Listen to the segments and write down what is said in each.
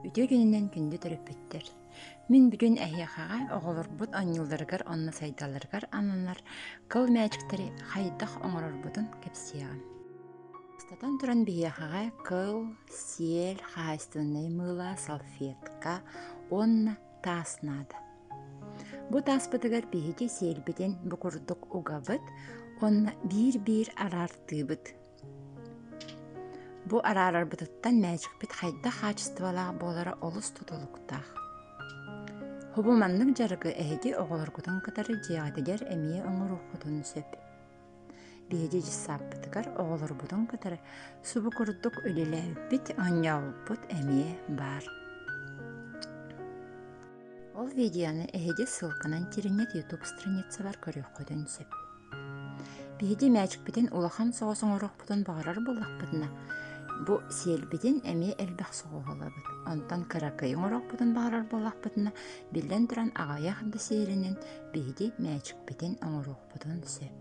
Үтүө күнүнэн күндү төрөппүттэр! Мин бүгүн эһиэхэҕэ оҕолорбут оонньууларыгар уонна сайдалларыгар ананар кыл мээчиктэри хайдах оҥорорбутун кэпсиэҕим. Бастатан туран биһиэхэҕэ кыл, сиэл, хаһаайыстыбаннай мыыла, салфетка уонна таас наада. Бу тааспытыгар биһиги сиэлбитин бу курдук угабыт уонна биир-биир араартыыбыт. Бу араарарбытыттан мээчикпит хайдах хаачыстыбалаах буолара олус тутулуктаах. Бу маннык дьарыгы эһиги оҕолоргутун кытары дьиэҕитигэр эмиэ оҥоруоххутун сөп. Биһиги дьыссааппытыгар оҕолорбутун кытары субу курдук үлэлээбиппит, оонньообуппут эмиэ баар. Ол видеоны эһиги ссылканан тиринньит YouTube страницабар көрүөххүтүн сөп. Биһиги мээчикпитин улахан соҕус оҥоруохпутун баҕарар буоллахпытына, бу сиэлбитин эмиэ элбэх соҕуһу ылабыт. Онтон кыракый оҥоруохпутун баҕарар буоллахпытына, биллэн туран аҕыйах да сиэлинэн биһиги мээчикпитин оҥоруохпутун сөп.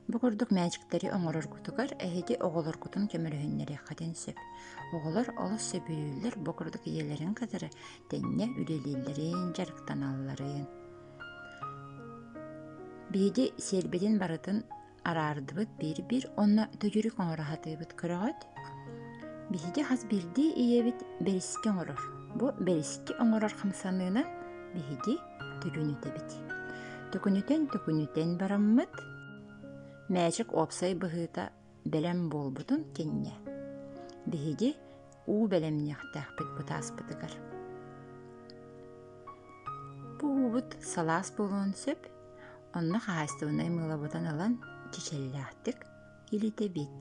Бу курдук мээчиктэри оҥороргутугар эһиги оҕолоргутун көмөлөһүннэриэххитин сөп. Оҕолор олус сөбүлүүллэр бу курдук ийэлэрин кытары тэҥҥэ үлэлииллэрин, дьарыктаналларын. Биһиги сиэлбитин барытын араардыбыт биир-биир уонна төгүрүк оҥоро сатыыбыт көрөҕүт? Биһиги хас биирдии ийэбит бэрискэ оҥорор. Бу бэрискэ оҥорор хамсаныынан биһиги төкүнүтэбит. Төкүнүтэн-төкүнүтэн бараммыт, мээчик уопсай быһыыта бэлэм буолбутун кэннэ, биһиги уу бэлэмниэхтээхпит бытааспытыгар. Бу уубут салаас буолуон сөп, онно хаһаайыстыбаннай мыылабытын ылан чичэллээхтик илитэбит.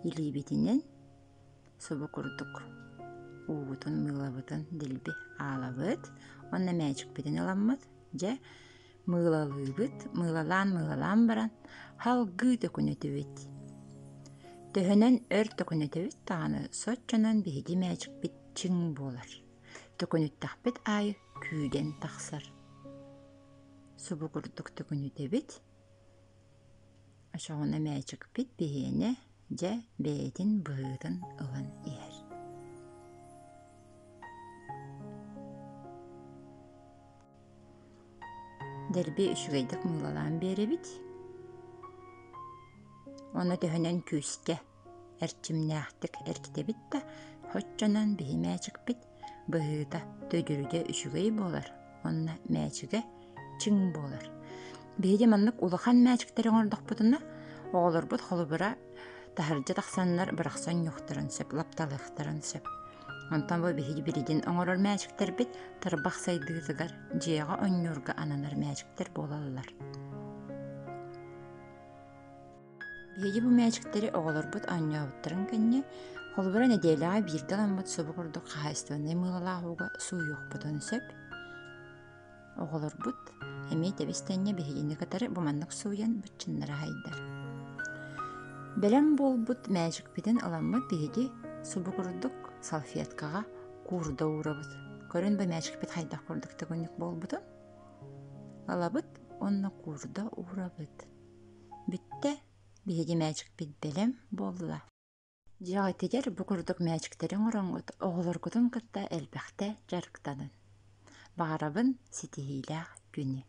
Илиибитинэн субу курдук уубутун, мыылабытын дэлби аалабыт уонна мээчикпитин ыламмыт, дьэ, мыылалыыбыт, мыылалаан-мыылалаан баран салгыы төкүнүтүбүт. Төһөнөн өр төкүнүтүбүт даҕаны соччонон биһиги мээчикпит чиҥ буолар. Төкүнүттэхпит аайы күүгэн тахсар. Субу курдук төкүнүтэбит. Очоҕуна мээчикпит биһиэнэ дьэ бэйэтин быһыытын ылан иһэр. Дэлби үчүгэйдик мыылалаан биэрэбит. Уонна төһөнөн күүскэ, эрчимнээхтик эргитэбит да, соччонон биһи мээчикпит быһыыта төдүрүтэ үчүгэй буолар уонна мээчигэ чиҥ буолар. Биһиги маннык улахан мээчиктэри оҥордохпутуна, оҕолорбут холобура таһырдьа тахсаннар бырахсан ньуохтарын сөп, лапталыахтарын сөп. Онтон бу биһиги билигин оҥорор мээчиктэрбит тарбах сайдыытыгар дьиэҕэ оонньуурга ананар мээчиктэр буолаллар. Биһиги бу мээчиктэри оҕолорбут оонньообуттарын кэннэ, холобура нэдиэлэҕэ биирдэ ыламмыт субу курдук хаһаайыстыбаннай мыылалаах ууга сууйуохпутун сөп. Оҕолорбут эмиэ тэбис-тэҥҥэ биһигини кытары бу маннык сууйан быччыннара аһайдар. Бэлэм буолбут мээчикпитин ыламмыт биһиги субу курдук салфеткаҕа куурда уурабыт. Көрөн бу мээчикпит хайдах курдук төгүнүк буолбутун ылабыт уонна куурда уурабыт. Бүттэ, биһиги мээчикпит бэлэм буолла. Дьиэҕитигэр бу курдук мээчиктэри оҥороҥҥут оҕолоргутун кытта элбэхтэ дьарыктанын. Баҕарабын ситиһиилээх күнү.